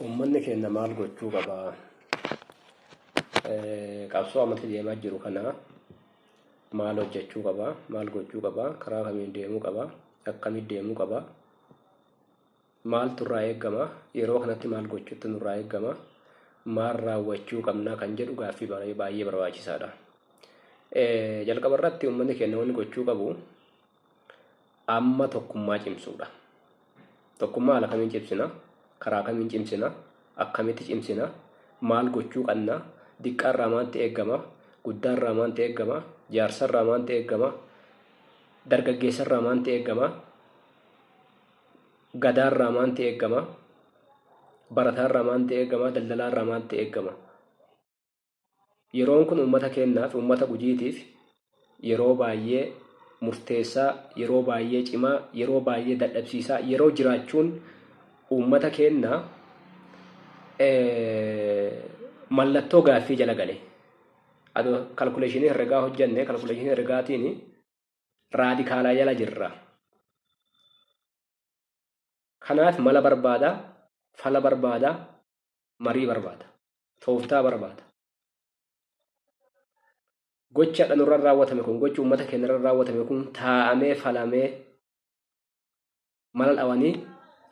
Uummanni keenya maal gochuu qaba? Qabsoo ammatti deemaa jiru kana maal hojjechuu qaba? Maal gochuu qaba? Karaa kamiin deemuu qaba? Akkamitti deemuu qaba? Maaltu irraa eegama? Yeroo kanatti maal gochuutu nurraa eegama? Maal raawwachuu qabna kan jedhu gaaffii baay'ee barbaachisaadha. Jalqaba irratti uummanni keenya wanni gochuu qabu amma tokkummaa cimsuudha. Tokkummaa haala kamiin cimsina? Karaa kamiin cimsina? Akkamitti cimsina? Maal gochuu qabna? Diqqaarraa maaltu eegama? Guddaarraa maaltu eegama? Jaarsarraa maaltu eegama? Dargaggeessarraa maaltu eegama? Gadaarraa maaltu eegama? Barataarraa maaltu eegama? Daldalaarraa maaltu eegama? Yeroon kun uummata keenyaaf, uummata Gujiitiif yeroo baay'ee murteessaa, yeroo baay'ee cimaa, yeroo baay'ee dadhabsiisaa, yeroo jiraachuun uummata keenyaa mallattoo gaaffii jala gale. Adoo kalkuleeshinii herregaa hojjenne, kalkuleeshinii herregaatiin raadikaalaa jala jirra. Kanaaf mala barbaada, fala barbaada, marii barbaada, tooftaa barbaada. Gocha nurra raawwatame kun, gochi uummata keenyarra raawwatame kun taa'amee falamee mala dhawanii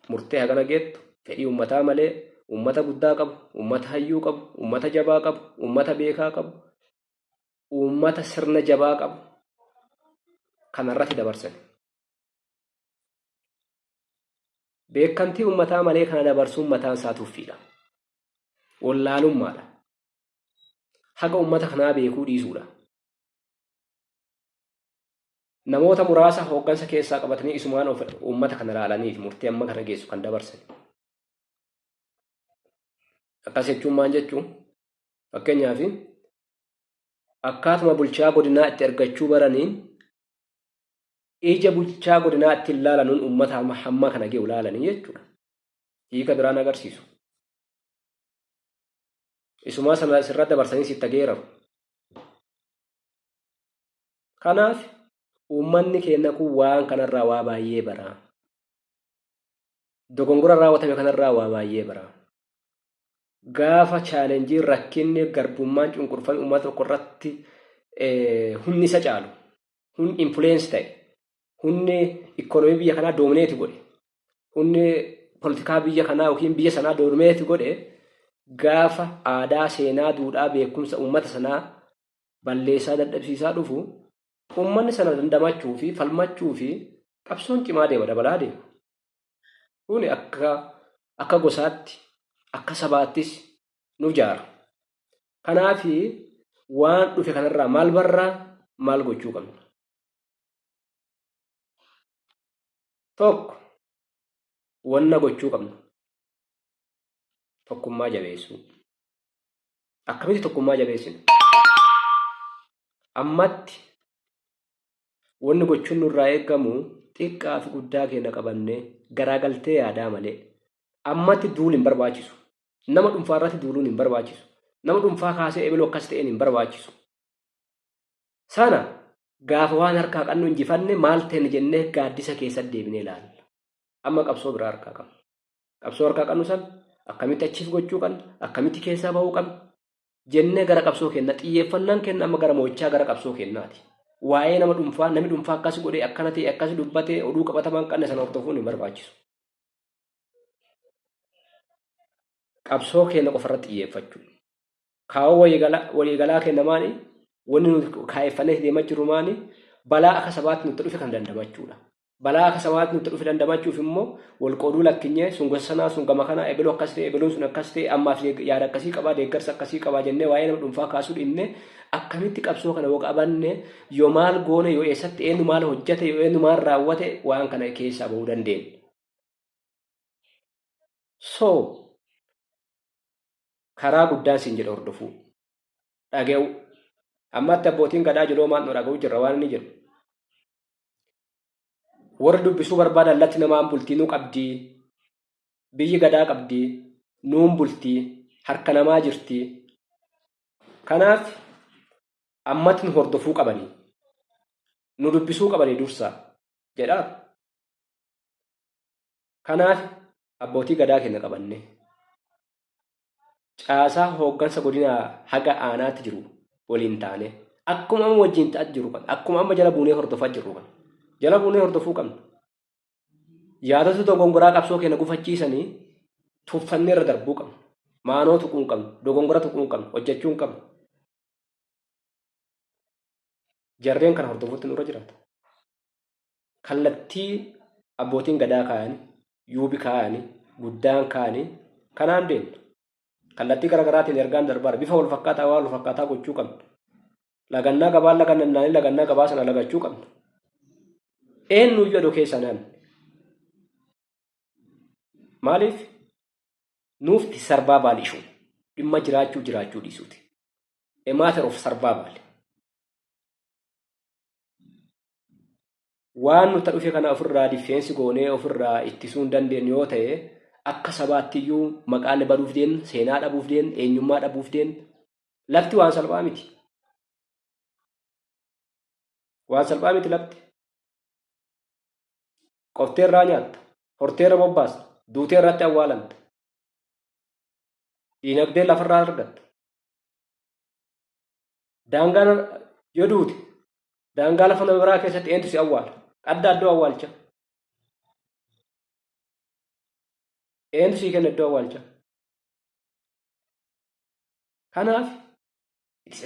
murtee hagana geettu fedhii uummataa malee uummata guddaa qabu, uummata hayyuu qabu, uummata jabaa qabu, uummata beekaa qabu, uummata sirna jabaa qabu kanarratti dabarsan. Beekamtii uummataa malee kana dabarsuun mataan isaa tuffiidha. Wallaalummaadha. Haga uummata kanaa beekuu dhiisuudha. Namoota muraasa hooggansa keessaa qabatanii isumaan uummata kana ilaalaniif murtee amma kana geessu kan dabarsan. Akkas jechuun maal jechuun? Fakkeenyaaf, akkaatuma bulchaa godinaa itti argachuu baraniin ija bulchaa godinaa ittiin ilaalanuun uummata hamma kana ge'u ilaalanii jechuudha. Hiika biraan agarsiisu. Isumaa sana sirra dabarsanii sitti ageeramu. Kanaaf uummanni keenya kun waan kanarraa waa baay'ee bara. Dogongora raawwatame kanarraa waa baay'ee bara. Gaafa chaalenjiin, rakkinni, garbummaan, cunqurfame uummata tokko irratti humni isa caalu, humni influence ta'e, humni ikoonomii biyya kanaa dominate godhe, humni politikaa biyya kanaa yookiin biyya sanaa dominate godhe, gaafa aadaa, seenaa, duudhaa, beekumsa uummata sanaa balleessaa dadhabsiisaa dhufu, uummanni sana dandamachuu fi falmachuu fi qabsoon cimaa deema, dabalaa deema. Kuni akka gosaatti, akka sabaattis nu jaara. Kanaaf waan dhufe kanarraa maal barraa, maal gochuu qabna? Tokko, wanna gochuu qabnu tokkummaa jabeessuu. Akkamitti tokkummaa jabeessina? Ammatti wanni gochuun nurraa eegamu xiqqaa fi guddaa keenya qabannee garaagaltee yaadaa malee ammatti duul hin barbaachisu. Nama dhuunfaa irratti duuluun hin barbaachisu. Nama dhuunfaa kaasee ebaluu akkas ta'een hin barbaachisu. Sana gaafa waan harkaa qabnu injifanne maal ta'e jennee gaaddisa keessa deebinee ilaalla. Amma qabsoo biraa harkaa qabna. Qabsoo harkaa qabnu sana akkamitti achiif gochuu qabna, akkamitti keessaa bahuu qabna jennee gara qabsoo keenna xiyyeeffannaan kenna, amma gara mo'ichaa, gara qabsoo keennaati. Waa'ee nama dhuunfaa, namni dhuunfaa akkas godhee, akkana ta'e, akkas dubbatee, oduu qabatamaa hin qabne sana hordofuun hin barbaachisu. Qabsoo keenya qofarratti xiyyeeffachuu. Kaawoo waliigalaa keenya maali? Wanni nuti kaayeffannee deemaa jirru maali? Balaa akka sabaatti nutti dhufe kan dandamachuudha. Balaa akka sabaatti nutti dhufe dandamachuuf immoo wal qooduu lakkinyee, sun gosa sanaa, sun gama kanaa, ebaluu akkas ta'e, ebaluun sun akkas ta'e, ammaaf yaada akkasii qabaa, deeggarsa akkasii qabaa jennee waa'ee nama dhuunfaa kaasuu dhinnee, akkamitti qabsoo kana yoo qabanne, yoo maal goone, yoo eessatti eenyu maal hojjete, yoo eenyu maal raawwate, waan kana keessaa bahuu dandeenya. So karaa guddaan siin jedhe hordofuu, dhaga'uu. Ammatti abbootiin gadaa jiloo maal nu dhaga'uu jirra waan inni jedhu. Warri dubbisuu barbaadan latti namaan bultii nu qabdii, biyyi gadaa qabdii, nuun bultii, harka namaa jirti. Kanaaf ammatti nu hordofuu qabanii, nu dubbisuu qabanii dursaa jedhaa. Kanaaf abbootii gadaa keenya qabanne, Caasaa hooggansa godinaa haga aanaatti jiru waliin taanee akkuma amma wajjin ta'aa jiru kan akkuma amma jala buunee hordofaa jirru kan jala buunee hordofuu qabna. Yaadota dogongoraa qabsoo keenya gufachiisanii tuffannee irra darbuu qabna. Maanoo tuquu hin qabnu, dogongora tuquu hin qabnu, hojjechuu hin qabnu. Jarreen kana hordofuutti nurra jiraata. Kallattii abbootiin gadaa kaayani, yuubi kaayani, guddaan kaayani kanaan deemna. Kallattii garaagaraatiin ergaan darbaara. Bifa wal fakkaataa waan wal fakkaataa gochuu qabna. Lagannaa gabaa lagannaanii lagannaa gabaa sana lagachuu qabna. Eenyuyyuu adoo keessaa namni. Maaliif? Nuuf survival issue. Dhimma jiraachuu jiraachuu dhiisuuti. A matter of survival. Waan nuti dhufe kana ofirraa defense goonee ofirraa ittisuu hin dandeenyu yoo ta'e, akka sabaatti iyyuu maqaan baduuf deemna, seenaa dhabuuf deemna, eenyummaa dhabuuf deemna. Lafti waan salphaa miti. Waan salphaa miti lafti. Qoftee irraa nyaatta, hortee irra bobbaasta, duutee irratti awwaalamta. Diinagdee lafarraa argatta. Daangaan yoo duute daangaa lafa nama biraa keessatti eentu si awwaala? Qaddaa iddoo awwaalcha. Eentu sii kenna iddoo awwaalcha? Kanaaf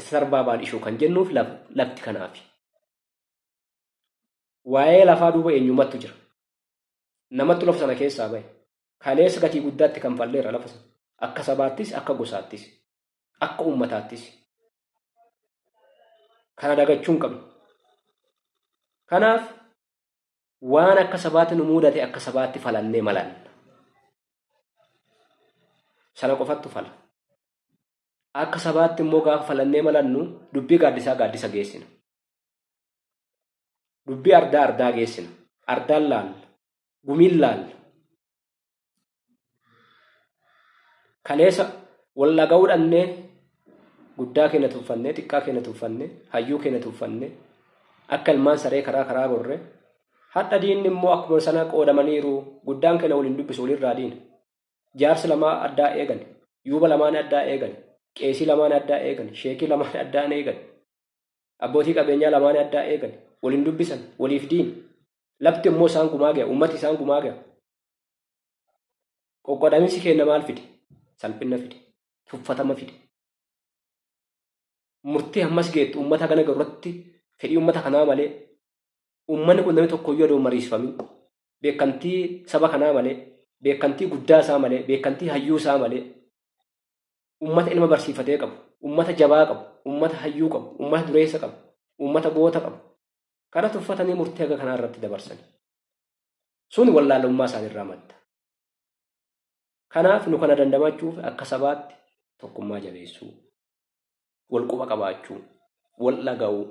survival issue kan jennuuf lafti kanaafi. Waa'ee lafaa duuba eenyummattu jira. Namattu lafa sana keessaa bahe. Kaleessa gatii guddaatti kan falleera lafa sana. Akka sabaattis, akka gosaattis, akka uummataattis. Kana dagachuu hin qabnu. Kanaaf waan akka sabaatti nu mudate akka sabaatti falannee malanna. Sana qofattu fala. Akka sabaatti immoo gaafa falannee malannu dubbii gaaddisaa gaaddisa geessina. Dubbii ardaa ardaa geessina. Ardaan laalla. Gumiin laalla. Kaleessa wal dhaga'uu dhannee guddaa keenya tuffannee, xiqqaa keenya tuffannee, hayyuu keenya tuffannee, akka ilmaan saree karaa karaa gorree, hadha diinni immoo akkuma sana qoodamaniiru. Guddaan keenya waliin dubbisu, walirraa diina. Jaarsi lamaa addaa eegan, yuuba lamaan addaa eegan, qeesii lamaan addaa eegan, sheekii lamaan addaan eegan, abbootii qabeenyaa lamaan addaa eegan, waliin dubbisan, waliif diina. Lafti immoo isaan gumaa ga'a, uummati isaan gumaa ga'a. Qoqqoodamiinsi keenya maal fide? Salphina fide, tuffatama fide. Murtii ammas geettu uummata kana irratti fedhii uummata kanaa malee, uummanni kun namni tokkoyyuu adoo mariisifamin, beekamtii saba kanaa malee, beekamtii guddaa isaa malee, beekamtii hayyuu isaa malee, uummata ilma barsiifatee qabu, uummata jabaa qabu, uummata hayyuu qabu, uummata dureessa qabu, uummata goota qabu. Kana tuffatanii murtii haga kanaa irratti dabarsan. Sun wallaalummaa isaaniirraa madda. Kanaaf nu kana dandamachuuf akka sabaatti tokkummaa jabeessuu, wal quba qabaachuu, wal dhaga'uu,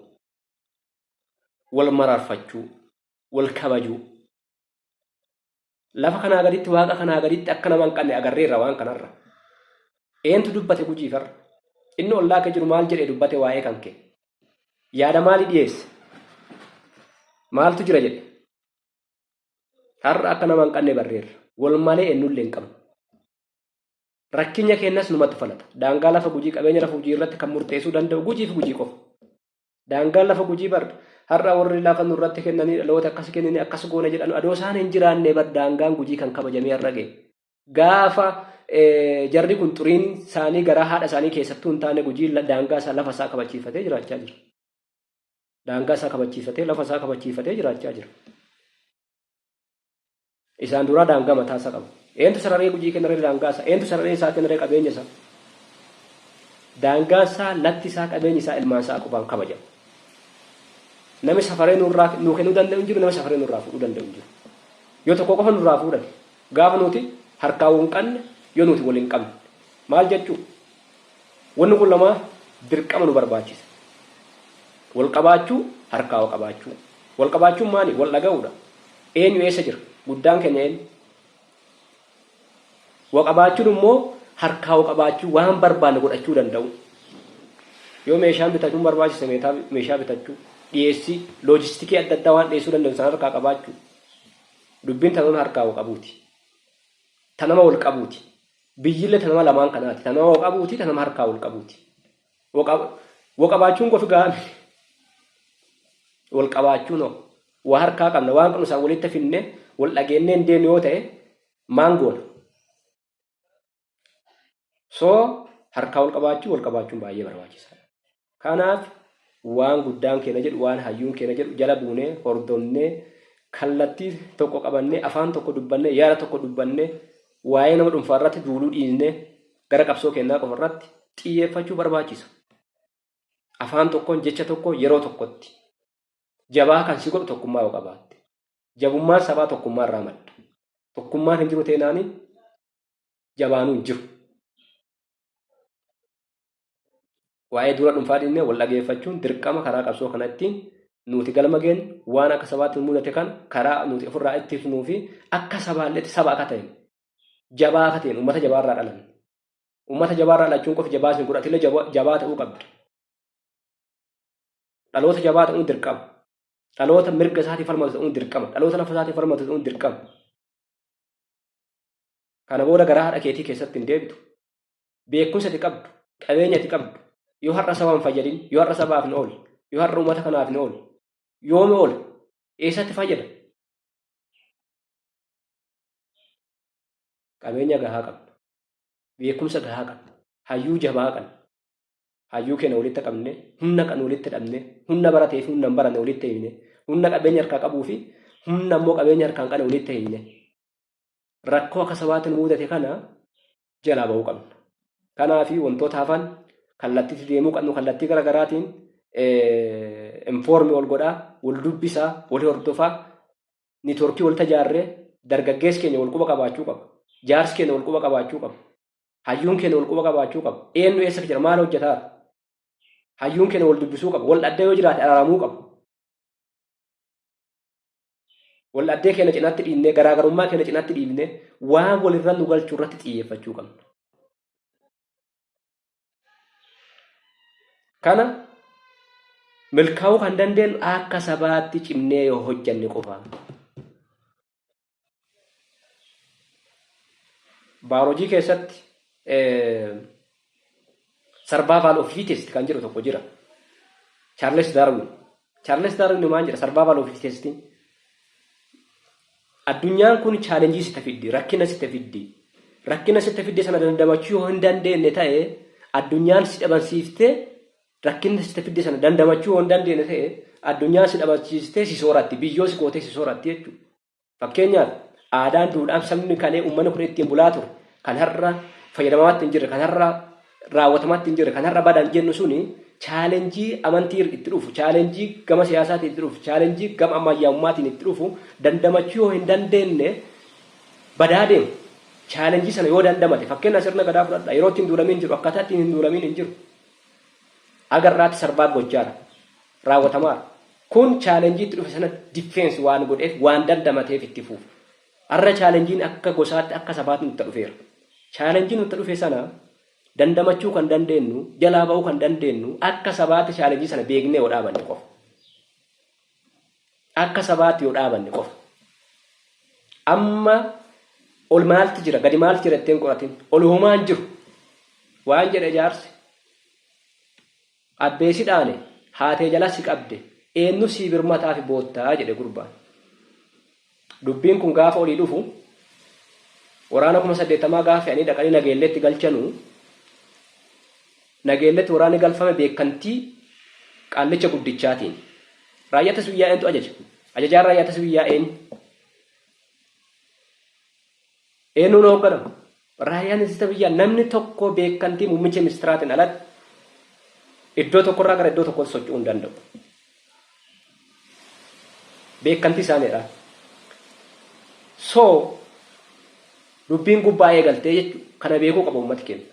wal mararfachuu, wal kabajuu. Lafa kanaa gaditti, waaqa kanaa gaditti akka nama hin qabne agarreerra waan kanarra. Eentu dubbate gujiifarra? Inni ollaa kee jiru maal jedhee dubbate waa'ee kan kee? Yaada maalii dhiyeesse? Maaltu jira jedhe? Har'a akka nama hin qabne barreerra. Wal malee eenyullee hin qabnu. Rakkinya keenyas numatti falata. Daangaa lafa Gujii, qabeenya lafa Gujii irratti kan murteessuu danda'u Gujii fi Gujii qofa. Daangaan lafa Gujii bar har'a warri lafa nurratti kennanii dhaloota akkas kennanii akkas goona jedhan adoo isaan hin jiraanne bar daangaan Gujii kan kabajamee har'a ga'e. Gaafa jarri kun xuriin isaanii garaa haadha isaanii keessattuu hin taane Gujii daangaa isaa lafa isaa kabachiifatee jiraachaa jira. Daangaa isaa kabachiifatee, lafa isaa kabachiifatee jiraachaa jira. Isaan duraa daangaa mataa isaa qaba. Eentu sararee Gujii kennaree daangaa isaa? Eentu sararee isaa kennaree qabeenya isaa? Daangaan isaa, lafti isaa, qabeenyi isaa ilmaan isaa qofaan kabajama. Namni safaree nurraa nuu kennuu danda'u hin jiru, namni safaree nurraa fuudhuu danda'u hin jiru. Yoo tokko qofa nurraa fuudhan, gaafa nuti harkaa wal hin qabne, yoo nuti wal hin qabne. Maal jechuu? Wanni kun lamaa dirqama nu barbaachisa. Wal qabaachuu, harkaa wal qabaachuu. Wal qabaachuun maali? Wal dhaga'uudha. Eenyu eessa jira? Guddaan keenya eenyu? Wal qabaachuun immoo harkaa wal qabaachuu, waan barbaanne godhachuu danda'u. Yoo meeshaan bitachuun barbaachise meeshaa bitachuu, dhiyeessii, loojistikii adda addaa waan dhiyeessuu danda'u sana harkaa qabaachuu. Dubbiin tanuma harkaa wal qabuuti. Tanama wal qabuuti. Biyyillee ta nama lamaan kanaati. Ta nama wa qabuuti, ta nama harkaa wal qabuuti. Wa qabaachuun qofi gahaa miti. Wal qabaachuun hoo. Wa harkaa qabna waan qabnu isaan walitti finne wal dhageennee hin deemne yoo ta'e maan goona? So harkaa wal qabaachuu wal qabaachuun baay'ee barbaachisaadha. Kanaaf waan guddaan keenya jedhu waan hayyuun keenya jedhu jala buunee hordofnee kallattii tokko qabannee afaan tokko dubbannee yaada tokko dubbannee waa'ee nama dhuunfaa irratti duuluu dhiisnee gara qabsoo keenyaa qofa irratti xiyyeeffachuu barbaachisa. Afaan tokkoon jecha tokko yeroo tokkotti jabaa kan si godhu tokkummaa yoo qabaatte. Jabummaan sabaa tokkummaa irraa madda. Tokkummaan hin jiru teenaani jabaanuu hin jiru. Waa'ee dura dhuunfaa dhiisnee wal dhageeffachuun dirqama karaa qabsoo kana ittiin nuti galma geenyu waan akka sabaatti nu mudate kan karaa nuti ofirraa ittisnuu fi akka sabaalleetti saba akka ta'e jabaa akka ta'e uummata jabaarraa dhalanne. Uummata jabaarraa dhalachuun qofi jabaa isin godha atillee jabaa ta'uu qabda. Dhaloota jabaa ta'uun dirqama. Dhaloota mirga isaatii falmatu ta'uun dirqama. Dhaloota lafa isaatii falmatu ta'uun dirqama. Kana booda garaa haadha keetii keessatti hin deebitu. Beekumsa ati qabdu, qabeenya ati qabdu, yoo har'a saba hin fayyadin, yoo har'a sabaaf hin oolle, yoo har'a uummata kanaaf hin oolle, yoomi oola? Eessatti fayyada? Qabeenya gahaa qabna. Beekumsa gahaa qabna. Hayyuu jabaa qabna. Hayyuu keenya walitti qabne, humna kan walitti dhabne, humna baratee fi humna hin baranne walitti himne, humna qabeenya harkaa qabuu fi humna immoo qabeenya harkaa hin qabne walitti himne. Rakkoo akka sabaatti nu mudate kana jalaa bahuu qabna. Kanaaf wantoota hafan kallattiitti deemuu qabnu kallattii gara garaatiin informi wal godhaa, wal dubbisaa, wal hordofaa, niitoorkii wal tajaarree dargaggeessi keenya wal quba qabaachuu qaba. Jaarsi keenya wal quba qabaachuu qaba. Hayyuun keenya wal quba qabaachuu qaba. Eenyu eessa jira maal hojjetaa? Hayyuun keenya wal dubbisuu qaba. Wal dhaddee yoo jiraate araaramuu qaba. Wal dhaddee keenya cinaatti dhiibnee garaagarummaa keenya cinaatti dhiibnee waan walirra nu galchuu irratti xiyyeeffachuu qabna. Kana milkaa'uu kan dandeenyu akka sabaatti cimnee yoo hojjanne qofa. Baayoloojii keessatti survival of fittest kan jedhu tokko jira. Charles Darwin. Charles Darwin maal jedha survival of fittest? Addunyaan kun challenge sitti fiddi, rakkina sitti fiddi. Rakkina sitti fidde sana dandamachuu yoo hin dandeenye ta'e addunyaan si dhabamsiiftee rakkina sitti fidde sana dandamachuu yoo hin dandeenye ta'e addunyaan si dhabamsiistee si sooratti, biyyoo si gootee si sooratti jechuudha. Fakkeenyaaf aadaan duudhaan sabni kalee uummanni kun ittiin bulaa ture kan har'a fayyadamamaatti hin jirre kan har'a raawwatamaatti hin jirre kan har'a badan jennu suni challenge amantii itti dhufu challenge gama siyaasaatiin itti dhufu challenge gama ammayyaamummaatiin itti dhufu dandamachuu yoo hin dandeenye badaa deema. Challenge sana yoo dandamate fakkeenyaaf sirna gadaa fudhadha yeroo ittiin duulamiin jiru akkaataa ittiin hin duulamiin hin jiru. Agarraatti sarbaa gochaadha. Raawwatamaadha. Kun challenge itti dhufe sana defense waan godheef waan dandamateef itti fufa. Har'a challengeiin akka gosaatti akka sabaatti nutti dhufeera. Challenge nutti dhufe sana dandamachuu kan dandeenyu jalaa ba'uu kan dandeenyu akka sabaatti challenge sana beeknee yoo dhaabanne qofa. Akka sabaatti yoo dhaabanne qofa. Amma ol maalti jira gadi maalti jira ittiin qoratin ol homaan jiru waan jedhe jaarsi. Abbee si dhaane haatee jala si qabde eenyu sii birmataafi boottaa jedhe gurbaan. Dubbiin kun gaafa olii dhufu waraana 80,000 gaafa fe'anii dhaqanii Nageelleetti galchanuu Nageelleetti waraanni galfame beekantii qaallicha guddichaatiin. Raayyaa ittisa biyyaa eenyutu ajaja? Ajajaan raayyaa ittisa biyyaa eenyu? Eenyuun hoogganama? Raayyaan ittisa biyyaa namni tokko beekantii muummicha ministiraatiin alatti iddoo tokkorraa gara iddoo tokkootti socho'uu hin danda'u. Beekantii isaaniidha. So dubbiin gubbaa eegaltee jechuudha. Kana beekuu qaba uummati keenya.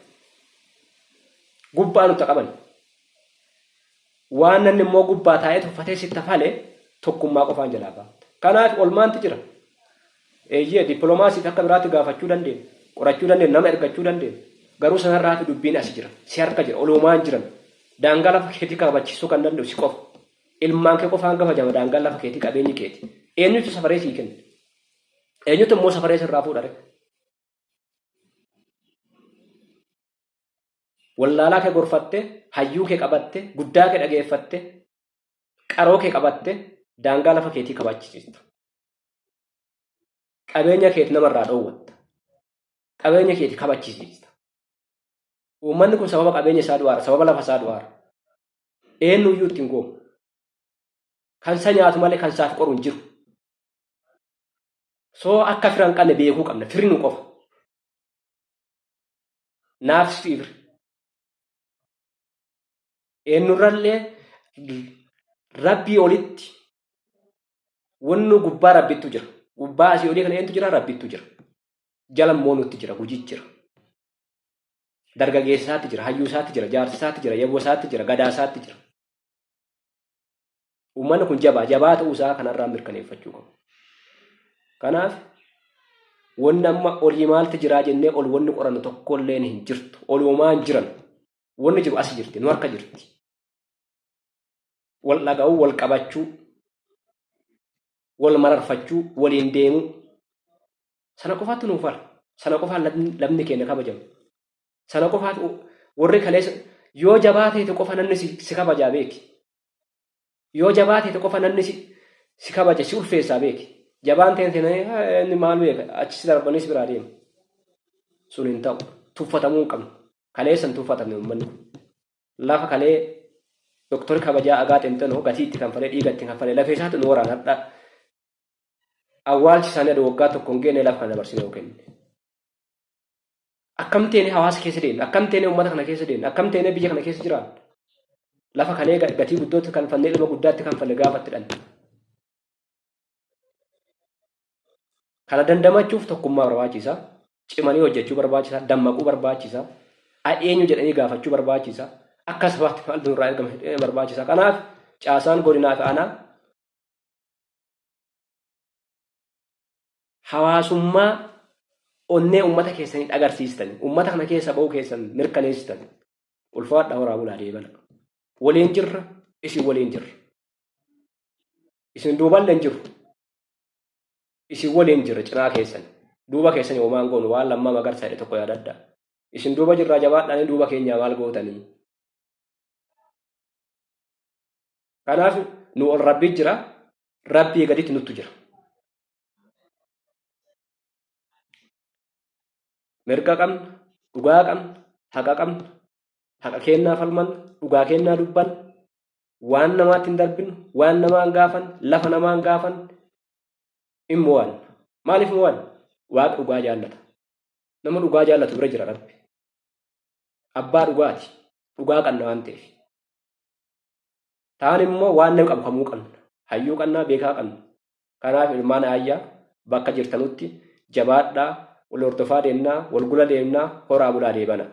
Gubbaa nutti qaban. Waan namni immoo gubbaa taa'ee tuffatee sitti hafale tokkummaa qofaan jalaa ba'a. Kanaaf olmaanti jira. Eeyyee dippiloomaasiif akka biraatti gaafachuu dandeenya. Qorachuu dandeenya, nama ergachuu dandeenya. Garuu sanarraa fi dubbiin asi jira. Si harka jira. Oloomaan jiran. Daangaa lafa keetii kabachiisuu kan danda'u si qofa. Ilmaan kee qofaan kabajama daangaan lafa keetii qabeenyi keeti. Eenyutu safaree sii kenna? Eenyutu immoo safaree sirraa fuudha ree? Wallaalaa kee gorfatte, hayyuu kee qabatte, guddaa kee dhageeffatte, qaroo kee qabatte daangaa lafa keetii kabachisiista. Qabeenya keeti namarraa dhoowwatta. Qabeenya keeti kabachisiista. Uummanni kun sababa qabeenya isaa du'aara, sababa lafa isaa du'aara. Eenyuyyuu ittiin goomu. Kan isa nyaatu malee kan isaaf qoru hin jiru. Soo akka fira hin qabne beekuu qabna. Firri nu qofa. Naaf si firi. Eenyurrallee rabbii olitti wanni gubbaa rabbittu jira. Gubbaa asii olii kana eenyutu jira? Rabbittu jira. Jala immoo nutti jira, gujii jira. Dargageessaatti jira, hayyuusaatti jira, jaarsisaatti jira, yaboosaatti jira, gadaasaatti jira. Uummanni kun jabaa, jabaa ta'uu isaa kanarraa mirkaneeffachuu qabu. Kanaaf wanni amma olii maaltu jiraa jennee ol wanni qorannu tokkolleen hin jirtu. Ol homaa hin jiran. Wanni jiru asi jirti, nu harka jirti. Wal dhaga'uu, wal qabachuu, wal mararfachuu, waliin deemuu. Sana qofaatti nuuf fala. Sana qofaan lafni keenya kabajamu. Sana qofaatu warri kaleessa yoo jabaa ta'e qofa namni si kabajaa beeki. Yoo jabaa ta'e qofa namni si kabaja si ulfeessaa beeki. Jabaan ta'e ta'e inni maal beeka achi si darbanii si biraa deemu. Sun hin ta'u. Tuffatamuu hin qabnu. Kaleessa hin tuffatamne uummanni kun. Lafa kalee doktori kabajaa agaa xinxinoo gatii itti kanfalee dhiiga itti kanfalee lafee isaatu nu waraana hadha. Awwaalchi isaanii aduu waggaa tokko hin geenne lafa kana dabarsinee yoo kenne. Akkam teene hawaasa keessa deemna? Akkam teene uummata kana keessa deemna? Akkam teene biyya kana keessa jiraanna? Lafa kalee gatii guddootti kanfalnee ilma guddaatti kanfalle gaafa itti dhanne. Kana dandamachuuf tokkummaa barbaachisa. Cimanii hojjechuu barbaachisa. Dammaquu barbaachisa. Eenyu jedhanii gaafachuu barbaachisa. Akka sabaatti maaltu nurraa ergama barbaachisa. Kanaaf caasaan godinaa fi aanaa hawaasummaa onnee uummata keessanii agarsiistani. Uummata kana keessa ba'uu keessan mirkaneessitan. Ulfaadha horaa bulaa deebana. Waliin jirra, isin waliin jirra. Isin duuballee hin jiru. Isin waliin jirra cinaa keessan. Duuba keessan homaan goonu waan lammaa magarsaa jedhe tokko yaadadha. Isin duuba jirraa jabaadhaanii duuba keenyaa maal gootanii? Kanaaf nu ol rabbii jira, rabbii gaditti nuttu jira. Mirga qabna, dhugaa qabna, haqa qabna, haqa keennaa falmanna, dhugaa keennaa dubbanna, waan namaatti hin darbinu, waan namaa hin gaafan, lafa namaa hin gaafan, hin mo'anna. Maaliif mo'anna? Waaqa dhugaa jaallata. Nama dhugaa jaallatu bira jira Rabbi. Abbaa dhugaati. Dhugaa qabna waan ta'eef. Taan immoo waan nama qabu kamuu qabna. Hayyuu qabna, beekaa qabna. Kanaaf ilmaan aayyaa bakka jirtanutti jabaadhaa, wal hordofaa deemnaa, wal gula deemnaa, horaa bulaa deebana.